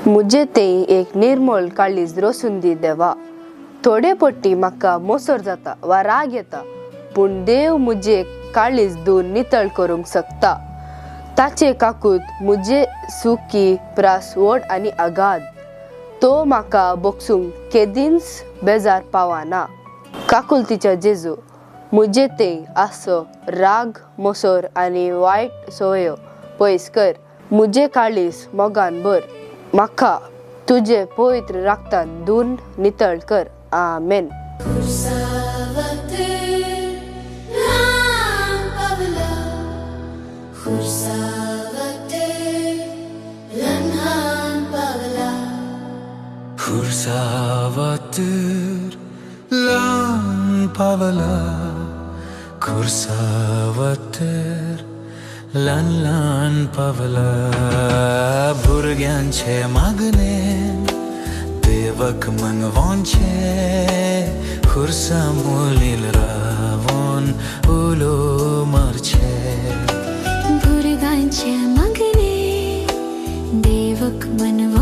मुजे तें एक निर्मळ काळीज रोसून दी देवा. थोडे पट्टी म्हाका मोसर जाता वा राग येता, पूण देव मुजे काळीज धुवन नितळ करूंक शकता. ताचे काकूत मुजे सुकी प्रास व्हड आनी अगाध. तो म्हाका बोगसूंक केदींच बेजार पावना. काकुलतीच्या जेजू, मुजे तें आसो राग, मोसर आनी वायट संवयो पयस कर. मुजे काळीज मोगान भर. म्हाका तुजे पवित्र रागतान धुवन नितळ कर. आमेन. खुर्सावातर ल्हान पावला, खुर्सावातर ल्हान ल्हान पावला. भुरग्यांचे मागणे देवक मनवोनचे, खुर्सा मुलील रावोन उलो मारचे. भुरग्यांचे मागणे देवक मनवोनचे.